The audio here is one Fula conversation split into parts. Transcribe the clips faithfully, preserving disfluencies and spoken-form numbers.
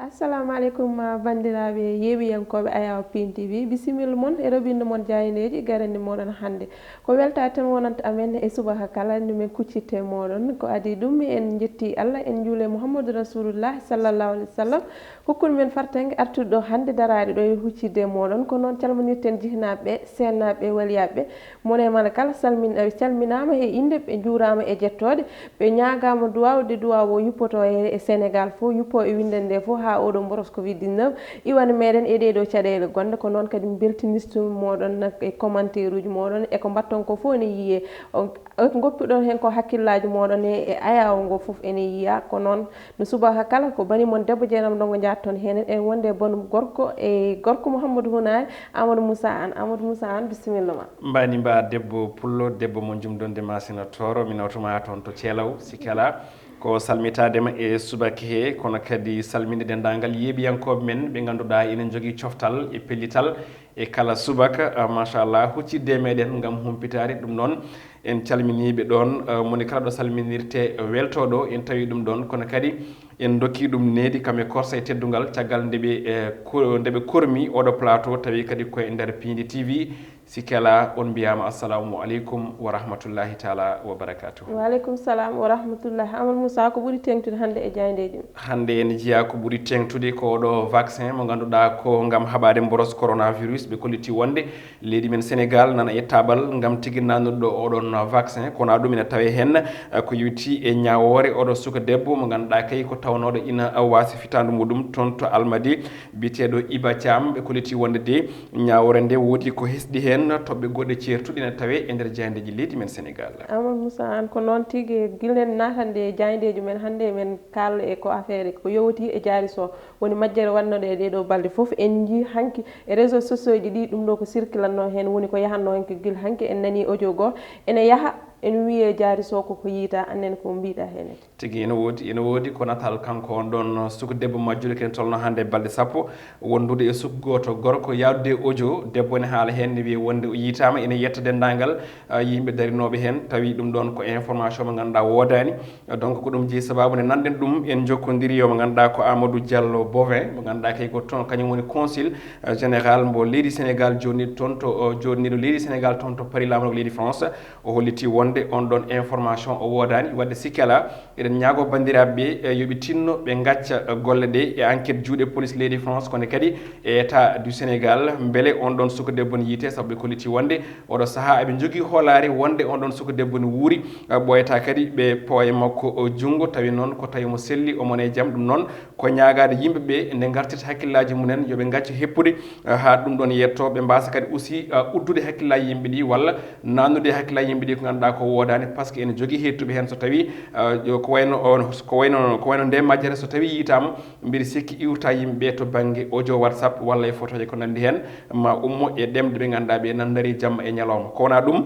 Assalamu aleykum, ah, banndiraaɓe yeeɓiyankooɓe Ayaw Pin T V. Bisimilla mon e roɓinde mon jaayndeeji garani moɗon hannde. Ko weltaare tan wonanta amen e subaka kala nde men kuccitte moɗon. Ko adii ɗum, en njetti Allah, en njuule Muhammadu Rasulullah sallallahu alaihi wasallam. Hokkude men fartaŋŋe artude ɗo hannde, daraade ɗo e huccitde e moɗon. Ko noon calminirten jihnaaɓe, seennaaɓe, waliyaaɓe. Mone mala kala salmin-, eh, calminaama e innde, ɓe njuuraama e jettooɗe, ɓe ñaagaama duwaaw, de duwaaw o yuppoto e, e Senegaal fof, yuppo e winndere nde fof, haa oɗo mboros covid dix-neuf iwani meɗen e ɗee ɗoo caɗeele gonɗe. Ko noon kadi mbeltinirtumi moɗon nak e commentaire uji moɗon, e ko mbaɗton ko fof ene yiyee. On, on ngoppiɗon heen ko hakkillaaji moɗon e, e ayaawo ngo fof ene yiyaa. Ko noon no subaka kala, ko bani mon debbo Jeenam Ndongo njaatton heen, en wonde e banum gorko, e gorko Mouhamadou Hunaare, Amadou Moussa Anne. Amadou Moussa Anne, bisimilla ma. Mbani mba debbo pullo, debbo mo jumdonde ma sina tooro, mi nawtuma toon to Ceelaw, sikke alaa. Ko salmitaade ma e subaka he, kono kadi salminde denndaangal yeeɓiyankooɓe men ɓe ngannduɗaa ene njogii coftal e pellital e kala subaka, ah, machallah, huccitde e meɗen ngam humpitaade ɗum noon. En calminii ɓe ɗoon, ah, moni kala ɗo salminirte weltooɗo, en tawi ɗum ɗoon, kono kadi en ndokki ɗum needi kam e korsa e teddungal, caggal nde ɓe, eh, ko-, nde ɓe kormi oɗo plateau, tawi kadi ko e nder Piindi T V. Sikke alaa, on mbiyaama assalamu aleykum wa rahmatullahi taala wa barakatuh. Wa aleykum salam wa rahmatullahi. Amadou Moussa, ko ɓuri teeŋtude hannde e jaayndeeji men? Hannde en njiyaa ko ɓuri teeŋtude ko oɗo vaccin mo ngannduɗaa ko ngam haɓaade mboros coronavirus. Ɓe kolliti wonde leydi men Senegaal nana e taaɓal ngam tigi naatnude ɗo oɗon vaccin. Kono ɗum ina tawee heen, eh, ko yowiti e ñaawoore oɗo suka debbo mo ngannduɗaa kay ko tawnooɗo ina waasi fitaandu muɗum toon to Almadi, biyeteeɗo Iba Thiam. Ɓe kolliti wonde de ñaawoore nde woodi ko hesɗi heen, toɓɓe goɗɗe ceertuɗe ina tawee e nder jaayndeeji leydi men Senegaal. Amadou Moussa Anne, ko noon tigi, gila en naatande e jaayndeeji men hannde, men kaala e ko affaire ko yowiti e jaari so woni majjere waɗnooɗo e ɗee ɗoo balɗe fof. En njii hanki e réseaux sociaux ji ɗi ɗum ɗo ko circulatnoo heen, woni ko yahatnoo heen ko gila hanki en nanii audio goo ene yaha, en wiyee jaari so ko ko yiita, annen ko mbiɗa heen. Tigi ene woodi, ene woodi ko natal kanko on ɗon suka debbo majjuɗo ken tolno hannde balɗe sappo, wondude e suka gooto gorko, yaadude e audio, debbo ene haala heen, ne wiya wonde o yiitaama, ene yetta denndaangal, ah, yimɓe darinooɓe heen, tawi ɗum ɗon ko information mo ngannduɗaa woodaani. Donc ko ɗum jeyi sababu nde nanɗen ɗum, en njokkondiri yo mo ngannduɗaa ko Amadou Diallo Bovin, mo ngannduɗaa kay ko toon, kañum woni consul, ah, général mbo leydi Sénégal jooɗniiɗo toon to, o jooɗniiɗo leydi Sénégal toon to Paris, laamorgo leydi France. O holliti wonde on ɗon information o woodaani, wadde sikke alaa, eɗen ñaagoo banndiraaɓe ɓe, eh, yo ɓe tinno ɓe ngacca, eh, golle ɗe e enquête juuɗe police leydi France, kono kadi e État du Sénégal, mbele on ɗon suka debbo ne yiite, sabu ɓe kolliti wonde oɗo sahaa eɓe njogii hoolaare wonde on ɗon suka debbo ne wuuri, eh, ɓooyata kadi ɓe pooye makko, o junngo, tawi noon ko tawi mo selli, omo ne jam. Ɗum noon ko ñaagaade yimɓe ɓe nde ngartirta hakkillaaji mumen, yo ɓe ngaccu heppude, eh, haa ɗum ɗon yettoo, ɓe mbaasa kadi aussi, eh, uddude hakkillaaji yimɓe ɗi, walla naatnude hakkillaaji yimɓe ɗi ko ngannduɗaa ko woodaani, par ce que ene jogii heɗtuɓe heen so tawii, eh, yo ko wayno on, ko wayno, ko wayno nde majjere so tawii yiitaama, mbiɗa sikki iwrta yimɓe ɓe to bannge audio WhatsApp walla e photoje ko nanndi heen, ma ummo e ɗemɗe ɓe ngannduɗaa ɓe nan ndarii jamma e ñalawma. Ko wonaa ɗum,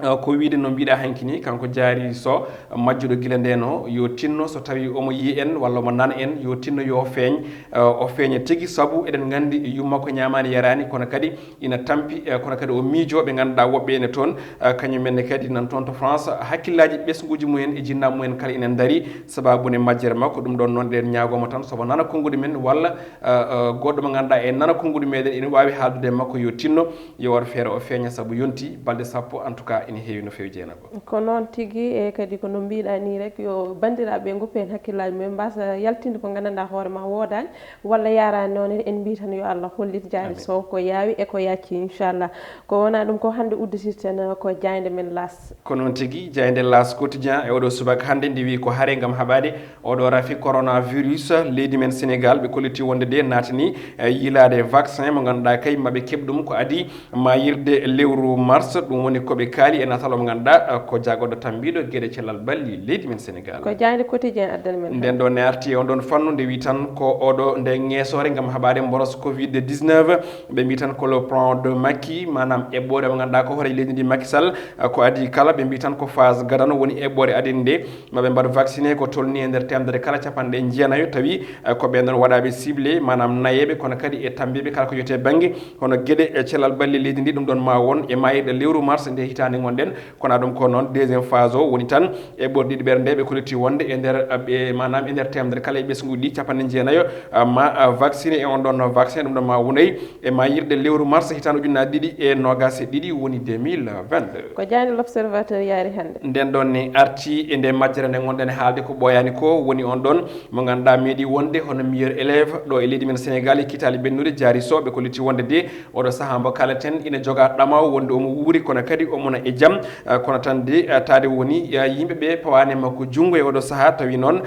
eh, ko wiyde no mbiɗa hanki ni, kanko Jaari Sow, majjuɗo gila ndeno, yo tinno so tawi omo yiya en walla omo nana en, yo tinno yo feeñ, eh, o feeña tigi, sabu eɗen nganndi yumma ko ñaamaani yaraani, kono kadi ina tampi, eh, kono kadi o miijo ɓe ngannduɗaa woɓɓe ene toon, eh, kañum en ne kadi nan toon to France, hakkillaaji ɓesnguuji mumen e jinnaaɓe mumen kala ina ndarii, sababu ne majjere makko. Ɗum ɗon noon eɗen ñaagooma tan sobo nana konnguɗi men walla, eh, eh, goɗɗo mo ngannduɗaa e nana konnguɗi meɗen ene waawi haaldude e makko yo tinno, yo waɗ feere o feeña, sabu yonti balɗe sappo, en tout cas, ene heewi no feewi, Jeynaba. Ko noon tigi, e kadi ko no mbiɗa ni rek, yo banndiraaɓe ngoppu heen hakkillaaji mumen, mbaasa yaltinde ko nganndanɗaa hoore ma woodaani, walla yaraani noon, en mbii tan yo Allah hollit Jaari Amin. Sow ko yaawi e ko yacci, inchallah. Ko wonaa ɗum ko hannde udditirten ko jaaynde men L'As. Ko noon tigi, jaaynde L'As Quotidien e oɗo subaka hannde nde wi ko hare ngam haɓaade oɗo rafi coronavirus leydi men Sénégal, ɓe kolliti wonde de naatani, eh, yiilaade vaccin mo ngannduɗaa kay maɓe keɓ ɗum ko adii maayirde lewru mars. Ɗum woni ko ɓe kaali e natal o mo ngannduɗaa, eh, ko jagorɗo tambiiɗo geɗe cellal ɓalli leydi men Sénégal. Ko jaaynde Quotidien addani men. Nden ɗo ne arti e on ɗon fannu nde wi tan ko oɗo nde ŋeesoore ngam haɓaade mboros covid dix-neuf. Ɓe mbi tan ko le plan de Macky, maanaam eɓɓoore mo ngannduɗaa ko hooreejo leydi ndi Macky Sall, eh, ko adii kala. Ɓe mbi tan ko phase gadano woni eɓɓoore adii nde. Maɓe mbaɗ vacciné ko tolni e nder teemedere kala capanɗe jeenayo, tawi, eh, ko ɓeen ɗon waɗaaɓe ciblé, maanaam nayeeɓe, kono kadi e tambiiɓe kala ko yowti e bannge hono geɗe e cellal ɓalli leydi ndi. Ɗum ɗon ma won e maayirɗe lewru mars nde hitaande Nden kono ɗum ko noon deuxième phase o woni tan e ɓoorɗiiɗo ɓernde ɓe kolliti wonde e nder ɓe maanaam e nder temedere kala e ɓesnguuji ɗi capanɗe jeenayo ma vacciné e on ɗon vaccin ɗum ɗon ma wonay e mayirɗe lewru mars hitaande ujunnaji ɗiɗi e nogas e ɗiɗi woni deux mille vingt-deux. Ko jaaynde L'Observateur yaari hannde. Nden ɗon ne arti e nde majjere nde ngonɗen e haalde ko ɓooyaani ko woni on ɗon mo ngannduɗaa meeɗi wonde hono meilleur élève ɗo e leydi men Sénégal e kitaali ɓennude jaari so ɓe kolliti wonde de oɗo sahaa mbo kaleten ina joga ɗamaw wonde omo wuuri kono kadi omona e jam. Kono tan de taade woni yimɓe ɓe pawaani makko junngo e oɗo sahaa tawi noon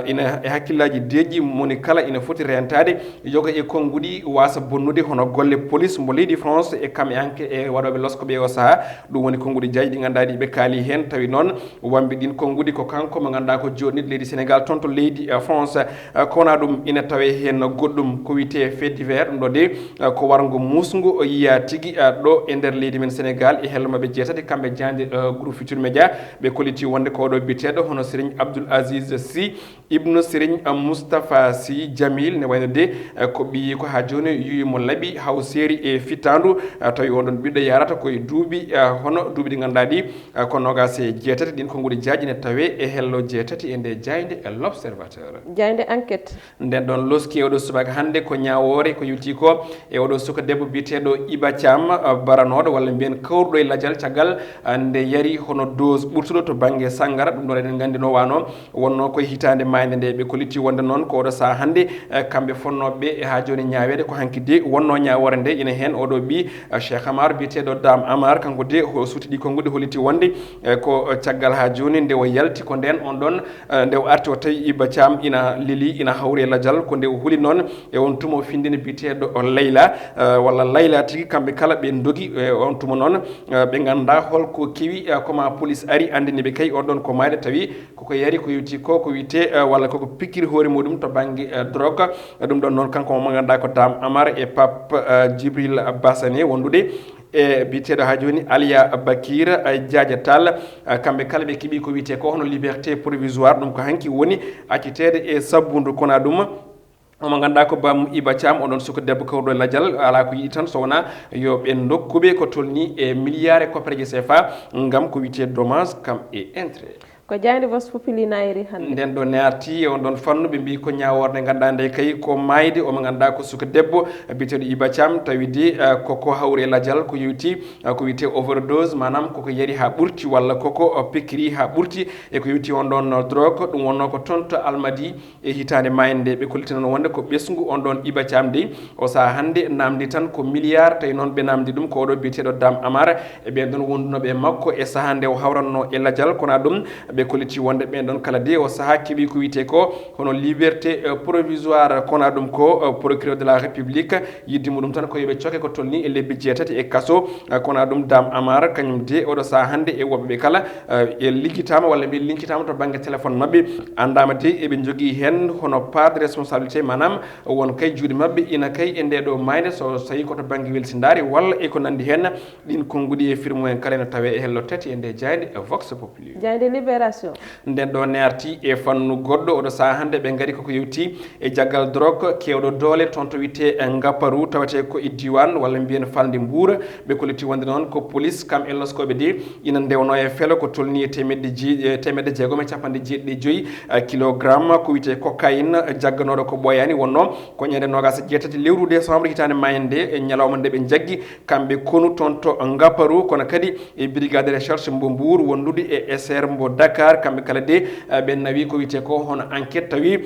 ina e hakkillaji deeƴi moni kala ina foti rentade yoga e konnguɗi wasa bonnude hono golle police mbo leydi France e kam e anke e waɗoɓe losko ɓe o sahaa. Ɗum woni konnguɗi jaaji ɗi ngannduɗaa ɗi ɓe kaali heen tawi noon wambi ɗin konnguɗi ko kanko mo ngannduɗaa ko joɗniɗo leydi Sénégal toon to leydi France. Kowona ɗum ina tawe heen goɗɗum ko wiyetee fait divers ɗum ɗo de ko warngo musngo o yiya tigi ɗo e nder leydi men Sénégal e hello maɓɓe jeetati kamɓe jaaynde groupe Futur Média. Ɓe kolliti wonde ko oɗo biyeteeɗo hono Serigne Abdoul Aziz Sy ibnu Serigne Moustapha Sy Jamil ne wayno de ko ɓiyi ko haa jooni yuwi mo laɓi haw seeri e fittaandu tawi on ɗon ɓiɗɗo yarata koye duuɓi hono duuɓi ɗi ngannduɗaa ɗi ko nogas e jeetati ɗin konnguɗi jaaji ne tawe e hello jeetati e nde jaaynde e L'Observateur. Jaaynde Enquête. Nden ɗon loski e oɗo subaka hannde ko ñaawoore ko yewti ko e oɗo suka debbo biyeteeɗo Iba Thiam baranooɗo walla mbiyen kawruɗo e lajal caggal nde yari hono dose ɓurtuɗo to bannge sanngara ɗum ɗon eɗen nganndi no wano wonno koye hitaande maayde nde ɓe kolliti wonde noon ko oɗo sahaa hannde kamɓe fonnooɓe ɓe e haa jooni ñaaweede ko hanki de wonno ñaawoore nde ina heen oɗo ɓi Cheikh Amar biyeteeɗo Dame Amar kanko de o suuti ɗi konnguɗi holliti wonde ko caggal haa jooni nde o yalti ko ndeen on ɗon nde o arti o tawi Iba Thiam ina leli ina hawri e lajal ko nde o huli noon e on tuma o findini biyeteeɗo o Layla walla Layla tigi kamɓe kala ɓe ndogi e on tuma noon ɓe ngannda holko kewi koma police ari anndini ɓe kay on ɗon ko maayde tawi koko yari ko yewti ko ko wiyetee walla koko pikkiri hoore muɗum to bannge drogue. Ɗum ɗon noon kanko mo ngannduɗaa ko Dame Amar e Pape Djibril Bassane wondude e biyeteeɗo haa jooni Aliya Bakir Jaaja Tall. Kamɓe kala ɓe keɓi ko wiyetee ko hono liberté provisoire ɗum ko hanki woni acciteede e sabbundu kona ɗum omo ngannduɗaa ko bam Iba Thiam oɗon suka debbo kawruɗo e lajal alaa ko yiɗi tan so wonaa yo ɓe ndokkuɓe ko tolni e milliard e koppereje CFA ngam ko wiyetee dommage kam e intérêt. Ko jaaynde Vox Populi naayiri hannde. Nden ɗo ne arti e on ɗon fannu ɓe mbi ko ñaawoore nde ngannduɗaa nde kay ko maayde omo ngannduɗaa ko suka debbo biyeteeɗo Iba Thiam tawi de koko hawri e lajal ko yewti ko wiyetee overdose maanaam koko yari haa ɓurti walla koko pikkiri haa ɓurti e ko yewti on ɗon drogue ɗum wonno ko toon to Almadi. E hitaande maayde nde ɓe kolliti noon wonde ko ɓesngu on ɗon Iba Thiam de o sahaa hannde namdi tan ko milliard tawi noon ɓe namdi ɗum ko oɗo biyeteeɗo Dame Amar e ɓen ɗon wondunooɓe e makko e sahaa nde o hawranno e lajal kona ɗum ɓe kolliti wonde ɓen ɗon kala de o sahaa keɓi ko wiyetee ko hono liberté provisoire kona ɗum ko procureur de la république yiddi muɗum tan ko yoɓe coke ko tolni e lebbi jeetati e kaso. Kona ɗum Dame Amar kañum de oɗo sahaa hannde e woɓɓe ɓe kala e liggitaama walla mbiyen lincitaama to bannge téléphone maɓɓe anndaama de eɓe njogii heen hono part de responsabilité maanaam won kay juuɗe maɓɓe ina kay e nde ɗo maayde so tawi ko to bannge welsindaare walla e ko nanndi heen. Ɗin konnguɗi e firmu en kala ene tawe e hello tati e nde jaaynde e Vox Populi. Jaaynde Libération. Nden ɗo ne arti e fannu goɗɗo oɗo sahaa hannde ɓe ngari koko yewti e jaggal drogue kewɗo doole toon to wiyetee e Ngaparu tawetee ko e diiwaan walla mbiyen falnde Mbuur. Ɓe kolliti wonde noon ko police kam e loskooɓe de ina ndewno e felo ko tolni e teemedde jeeɗiɗi e teemedde jeegom e capanɗe jeeɗiɗi e joyi kilogramme ko wiyetee cocaïne jagganooɗo ko ɓooyaani wonno ko ñande nogas e jeetati lewru décembre hitaande maayde nde e ñalawma nde ɓe njaggi kamɓe konu toon to Ngaparu kono kadi e brigade de recherche mbo Mbour wondude e S R mbo Dakar kamɓe kala de ɓe nawi ko wiyetee ko hono enquête tawi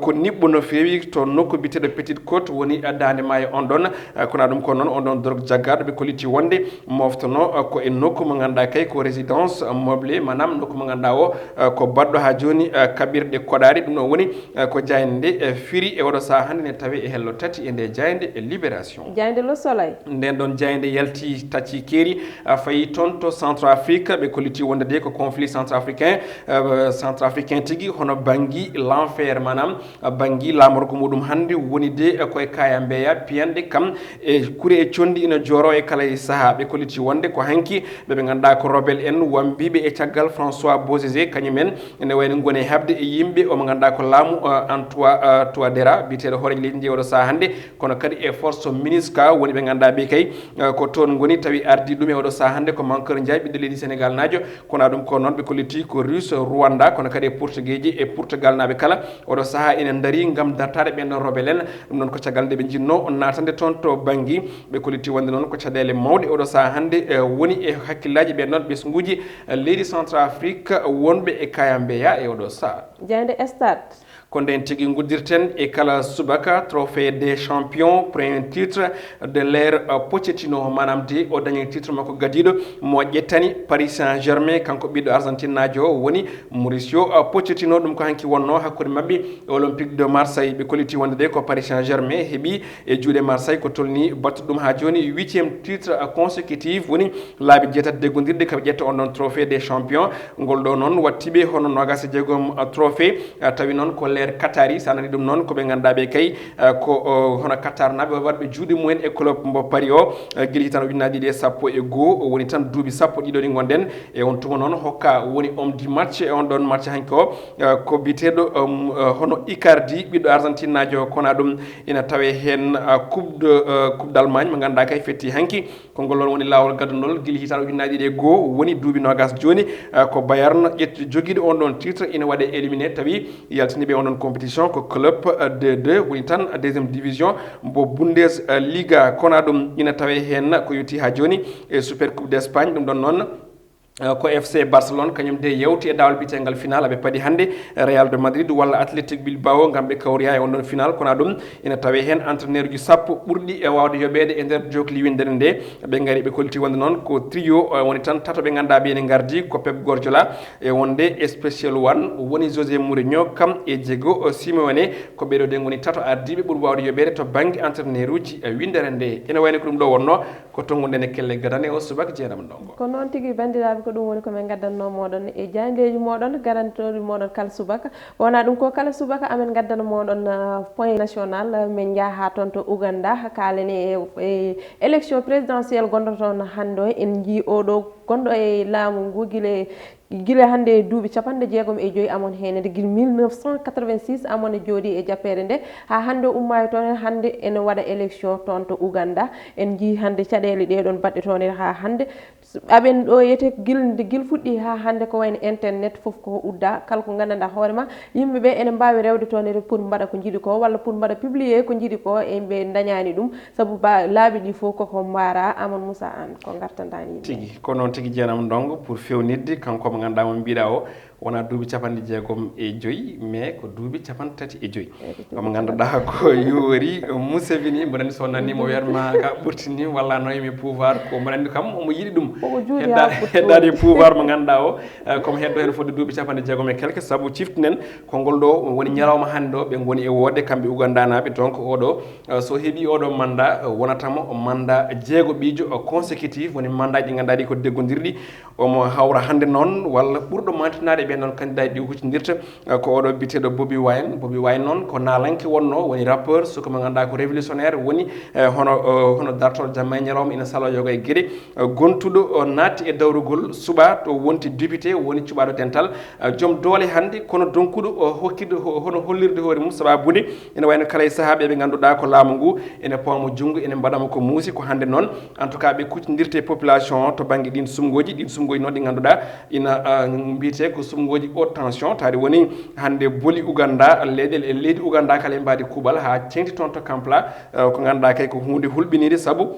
ko niɓɓo no feewi to nokku biyeteeɗo Petite Côte woni daande maayo on ɗon. Kono ɗum ko noon on ɗon drogue jaggaaɗo ɓe kolliti wonde moftono ko e nokku mo ngannduɗaa kay ko résidence meublée maanaam nokku mo ngannduɗaa o ko baɗɗo haa jooni kaɓirɗe koɗaari ɗum ɗon woni ko jaaynde nde firi e oɗo sahaa hannde ne tawe e hello tati e nde jaaynde e Libération. Jaaynde Le Soleil. Nden ɗon jaaynde yalti tacci keeri fayi toon to Centrafrique ɓe kolliti wonde de ko conflit centrafricain eh, centrafricain tigi, hono Bangui l'enfer, maanaam, eh, Bangui laamorgo muɗum hannde woni de, eh, koye Kaya Mbeya, piyanɗe kam e kure e conndi ina jooro e kala e sahaa. Ɓe kolliti wonde ko hanki ɓe ɓe ngannduɗaa ko rebelle en wambiiɓe e caggal François Bozizé, kañum en ene wayno ngoni e haɓde e yimɓe o mo ngannduɗaa ko laamu, eh, Antoine, eh, Touadéra, biyeteeɗo hooreejo leydi ndi e oɗo sahaa hannde, kono kadi e force MINUSCA woni ɓe ngannduɗaa ɓe kay, eh, ko toon ngoni, tawi ardii ɗum e oɗo sahaa hannde ko Mankeur Ndiaye, ɓiɗɗo leydi Sénégal naajo. Kono ɗum ko noon ɓe kolliti ko Russe, Rwanda, kono kadi e Portugais ji e Portugal naaɓe kala oɗo sahaa ina ndarii ngam dartaade ɓeen ɗoon rebelle en. Ɗum noon ko caggal nde ɓe njiɗnoo naatande toon to Bangui. Ɓe kolliti wonde noon ko caɗeele mawɗe oɗo sahaa hannde, eh, woni e hakkillaaji ɓeen ɗoon ɓesnguuji, eh, leydi Centrafrique wonɓe e Kaya Mbeya e oɗo sahaa. Jaaynde Stade. Ko ndeen tigi nguddirten e kala subaka Trophée des Champions, premier titre de l'ère, euh, Pochettino, maanaam de o dañi titre makko gadiiɗo mo ƴettani Paris Saint-Germain, kanko ɓiɗɗo Argentine naajo o woni Mauricio, euh, Pochettino. Ɗum ko hanki wonnoo hakkunde maɓɓe e Olympique de Marseille. Ɓe kolliti wonde de ko Paris Saint-Germain heɓi e juuɗe Marseille ko tolni battuɗo ɗum haa jooni huitième titre, euh, consécutif, woni laabi jeetati deggondirɗi kaɓe ƴetta on ɗon Trophée des Champions. Ngol ɗo noon watti ɓe hono noogas e jeegom, uh, trophée, uh, tawi noon ko l'ère Qatari, so a nani ɗum noon ko ɓe ngannduɗaa ɓe kay, uh, ko, uh, hono Qatar naaɓe waɗɓe juuɗe mumen e club mbo Paris o, uh, gila hitan ujunnaji ɗiɗi e sappo e goo, o woni tan duuɓi sappo ɗiɗo ɗi ngonɗen e on tuma noon hokka woni homme du match e on ɗon match hanki o, uh, ko biyeteeɗo, um, uh, hono Icardi, ɓiɗɗo Argentine naajo, kono ɗum ina tawe heen, uh, coupe de, uh, coupe d'Allemagne mo ngannduɗaa kay fetti hanki. Konngol noon woni laawol gaddunol gila hitaande ujunnaji ɗiɗi e goo, woni duuɓi noogas jooni, eh, ko Bayern ƴetti jogiiɗo on ɗon titre, ina waɗe éliminé, tawi yaltiniiɓe on ɗon compétition ko club, eh, D deux, woni tan deuxième division mbo Bundesliga. Kono ɗum ina tawe heen ko yowti haa jooni e Super Coupe d'Espagne. Ɗum ɗon noon, eh, ko F C Barcelone, kañum de yewti e daawol biyeteegal final, aɓe padi hannde Real de Madrid walla Athletic Bilbao ngam ɓe kawroya e on ɗon final. Kono ɗum ina tawe heen entraîneur uji sappo ɓurɗi e waawde yoɓeede e nder jokli winndere nde. Ɓe ngari ɓe kolliti wonde noon ko trio, eh, woni tan tato ɓe ngannduɗaa ɓe ene ngardi, ko Pep Guardiola e wonde special one woni José Mourinho, kam e Diego Simeone, ko ɓeɗo de ngoni tato ardiiɓe ɓuri waawde yoɓeede to bannge entraîneur uji, eh, winndere nde. Ene wayno ko ɗum ɗo wonnoo ko tonngude nde kelle gadane o subaka jeenam ndongo. Ko noon tigi, banndiraaɓe, ko ɗum woni ko min ngaddanno mooɗon e jaayndeeji mooɗon, garantooɗi mooɗon kala subaka. Wonaa ɗum ko kala subaka amin ngaddana mooɗon, ah, point national, ah, min njaha haa toon to Ouganda, kaalen e, e élection présidentielle gonɗo toon hannde o. En njii oɗo gonɗo e laamu ngu gila, gila hannde e duuɓi capanɗe jeegom e joyi amon heen, nde gila mille neuf cent quatre-vingt-six amon e jooɗi e jappeere nde. Haa hannde o ummaayi toon, hannde ene waɗa élection toon to Ouganda. En njii hannde caɗeele ɗee ɗoon baɗɗe toon haa hannde. Aɓen ɗo yete gil, nde gil fuɗɗi haa hannde ko wayno internet fof ko udda, kala ko nganndanɗaa hoore ma, yimɓe ɓe ene mbaawi rewde toon ene pour mbaɗa ko njiɗi ko, walla pour mbaɗa publier ko njiɗi ko, e ɓe ndañaani ɗum, sabu ba, laabi ɗi fof koko mbaara. Amadou Moussa Anne, ko ngartanɗaa yimɓe. Tigi, ko noon tigi, jeenam ndongo, pour fewnitde, kanko mo ngannduɗaa mo mbiɗa o, wonaa duuɓi capanɗe jeegom e joyi, mais ko duuɓi capanɗe tati e joyi. Eyi, ko duuɓi. Omo ngannduɗaa ko yuwori Museveni, mboɗo anndi so nani mo wiyat ma ka ɓurtini walla no emi pouvoir, ko mboɗo anndi kam omo yiɗi ɗum. Koko juuti hedda-, haa ɓurti heddaade e pouvoir mo ngannduɗaa o, eh, komo heddo heen fodde duuɓi capanɗe jeegom e quelque, sabu ciftinen ko ngol ɗo woni ñalawma hannde o ɓe ngoni e woode kamɓe Ugandanaaɓe. Donc oɗo, eh, so heɓi oɗo mandat, eh, wonata mo mandat jeego ɓiijo, eh, consécutif, woni mandat ji ngannduɗaa ɗi ko deggondirɗi. Omo hawra hannde noon, walla ɓurɗo mantinaade ɓeen noon candidat ɗi huccindirta, eh, ko oɗo biyeteeɗo Bobi Wine. Bobi Wine noon ko naalanke wonnoo, woni rappeur, suka mo ngannduɗaa ko révolutionnaire, woni, eh, hono, eh, hono dartol jamma e ñalawma ina salo yoga e geɗe. Eh, gontuɗo, eh, naatti e dawrugol suɓaa to wonti député, woni cuɓaaɗo dental, eh, joom doole hannde, kono donkuɗo, eh, hokkirde ho-, hono hollirde hoore mum sababude ina wayno kala e sahaa ɓe ɓe ngannduɗaa ko laamu ngu ene pawa mo junngo, ene mbaɗa mo ko muusi. Ko hannde noon, en tout cas, ɓe kuccindirta e population o to bannge ɗiin sumngooji. Ɗiin sumngooji noon ɗi ngannduɗaa ina, ah, mbiyetee ko sumngooji haute tension, taade woni hannde boli Uganda, leyɗe, leydi Uganda kala e mbaadi kuuɓal haa ceŋti toon to Kampala, ah, ko ngannduɗaa kay ko huunde hulɓiniinde, sabu,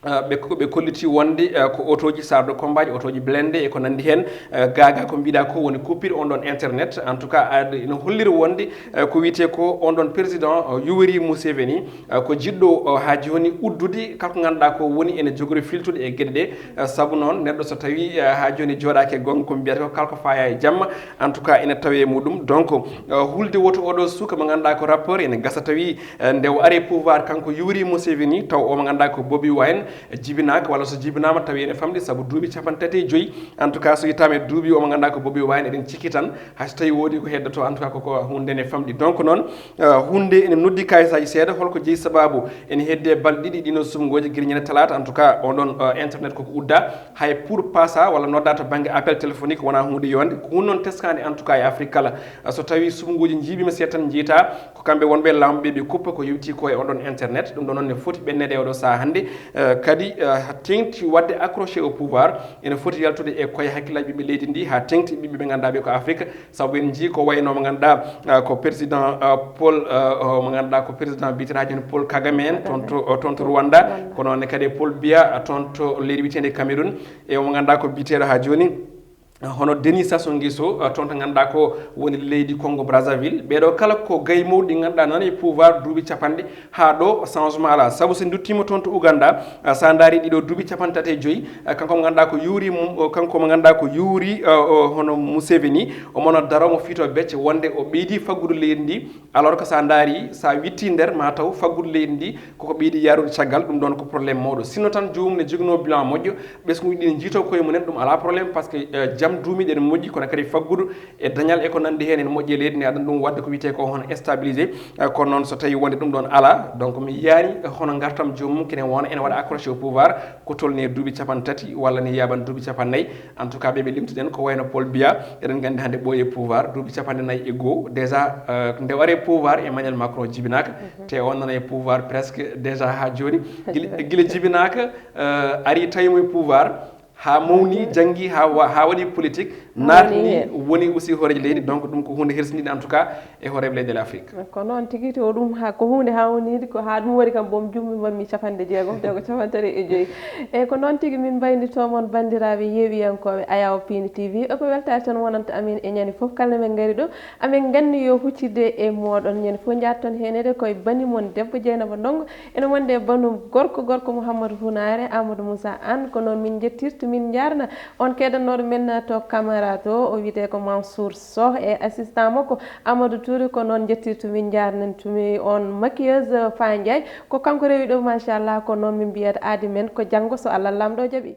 ah, ɓe ko, ɓe kolliti wonde, ah, ko otooji char de combat ji, otooji blindé e ko nanndi heen, ah, gaagaa ko mbiɗa ko woni coupure on ɗon internet. En tout cas, ah, ina holliri wonde, ah, ko wiyetee ko on ɗon président, ah, Yoweri Museveni, ah, ko jiɗɗo, ah, haa jooni uddude kala ko ngannduɗaa ko woni ene jogori filtude e geɗe ɗe. Ah, sabu noon, neɗɗo so tawii, ah, haa jooni jooɗaaki e goonga, ko mbiyata ko kala ko faaya e jamma, en tout cas, ina tawe e muɗum. Donc, ah, hulde woto oɗo suka mo ngannduɗaa ko rappeur, ene gasa tawi, eh, nde o ari e pouvoir, kanko Yoweri Museveni, taw o mo ngannduɗaa ko Bobi Wine, jibinaaka walla so jibinaama tawi ene famɗi sabu duuɓi capanɗe tati e joyi. En tout cas, so yettiima e duuɓi o mo ngannduɗaa ko Bobi Wine, eɗen cikki tan hay so tawi woodi ko heddoto, en tout cas koko huunde ne famɗi. Donc noon, eh, huunde ene noddi kayisaaji seeɗa, holko jeyi sababu ene hedde balɗe ɗiɗi ɗino subngooji gila ñande talaata, en tout cas on ɗon, eh, internet koko udda, hay pour pasa walla nodda to bannge appel téléphonique wona huunde yonde, ko hunde noon teskaande en tout cas e Afrique kala. Eh, so tawi subngooji njiiɓiima seeɗa tan njiyta ko kamɓe wonɓe laamɓe ɓe kuppa ko yowti ko e on ɗon internet. Ɗum ɗon noon ne foti ɓenneede e oɗo sahaa hannde. Eh, kadi, eh, teeŋti waɗde accroché au pouvoir, ene foti yaltude e koye hakkillaaji ɓiɓɓe leydi ndi, haa teeŋti ɓiɓɓe ɓe ngannduɗaa ɓe ko Afrique. Sabu en njii ko wayno mo ngannduɗaa, eh, ko président, eh, Paul, eh, o mo ngannduɗaa ko président biyeteeɗo haa jooni Paul Kagame en, toon to, toon to Rwanda. Rwanda. Kono ne kadi Paul Biya, eh, toon to leydi wiyeteende Cameroun. E mo ngannduɗaa ko biyeteeɗo haa jooni hono Denis Sassou Nguesso, eh, toon to ngannduɗaa ko woni leydi Congo Brazzaville. Ɓeeɗo kala ko gay mawɗi ngannduɗaa nana e pouvoir duuɓi capanɗe haa ɗo changement alaa. Sabu so en nduttiima toon to Ouganda, eh, so a ndaari ɗiɗo duuɓi capanɗe tati e joyi, eh, kanko mo ngannduɗaa ko Yoweri Mu-, o, kanko mo ngannduɗaa ko Yoweri, eh, o, hono Museveni, omo no daroo mo fiito becce wonde o ɓeydi faggudu leydi ndi. Alors que so a ndaari, so a witti nder, ma taw faggudu leydi ndi koko ɓeydi yaarude caggal, ɗum ɗon ko problème mawɗo. Sinno tan joomum ne joginoo bilan moƴƴo, ɓesnguuji ɗi ne njiytoo koye mumen, ɗum alaa problème, parce que, eh, jam duumiiɗo ene moƴƴi, kono kadi faggudu e dañal e ko nanndi heen ene moƴƴi e leydi ndi, aɗa ɗum waɗde ko wiyetee ko hono stabilisé. Eh, kono noon so tawi wonde ɗum ɗon alaa, donc mi yiyaani, eh, hono ngartam joomum kene wona ene waɗa accroché au pouvoir ko tolni e duuɓi capanɗe tati walla ne yaaban duuɓi capanɗe nayi. En tout cas, ɓe ɓe limtuɗen ko wayno Paul Biya, eɗen nganndi hannde ɓooyi e pouvoir duuɓi capanɗe nayi e goo. Déjà, eh, nde ware pouvoir Emmanuel Macron jibinaaka, te on nana e pouvoir presque déjà haa jooni. Gila, gila jibinaaka, eh, ari tawi mo e pouvoir, haa mawni, janngi, haa wa-, haa waɗi politique, naatni, woni aussi hooreejo leydi. Donc ɗum ko huunde hersindiinde en tout cas e hooreeɓe leyɗe Afrique. Ko noon tigi, to ɗum ha, ko huunde hawniinde, ko haa ɗum waɗi kam boom jummi mammi capanɗe jeegom, tawi ko capanɗe tati e joyi. E ko noon tigi min mbaynitoo mon banndiraaɓe yeewiyankooɓe Ayaw Pini T V. E ko weltaare tan wonanta amin e ñande fof kala nde min ngari ɗo. Amin nganndi yo huccitde e mooɗon ñande fof njaatton heenede koye bani mon debbo Jeynaba Ndongo. Ene wonde e banu gorko, gorko Mouhamadou Hunaare, Amadou Moussa Anne, ko noon min njettirta, min njaarna on keedannooɗo men to caméra to, o wiyetee ko Mansour Soh e assistant makko Amadou Touré, ko noon njettirta, min njaarna tumi on maquilleuse Fa Ndiaye, ko kanko rewi ɗo, machallah, ko noon min mbiyata aadi men ko janngo so Allah Laamɗo jaɓi.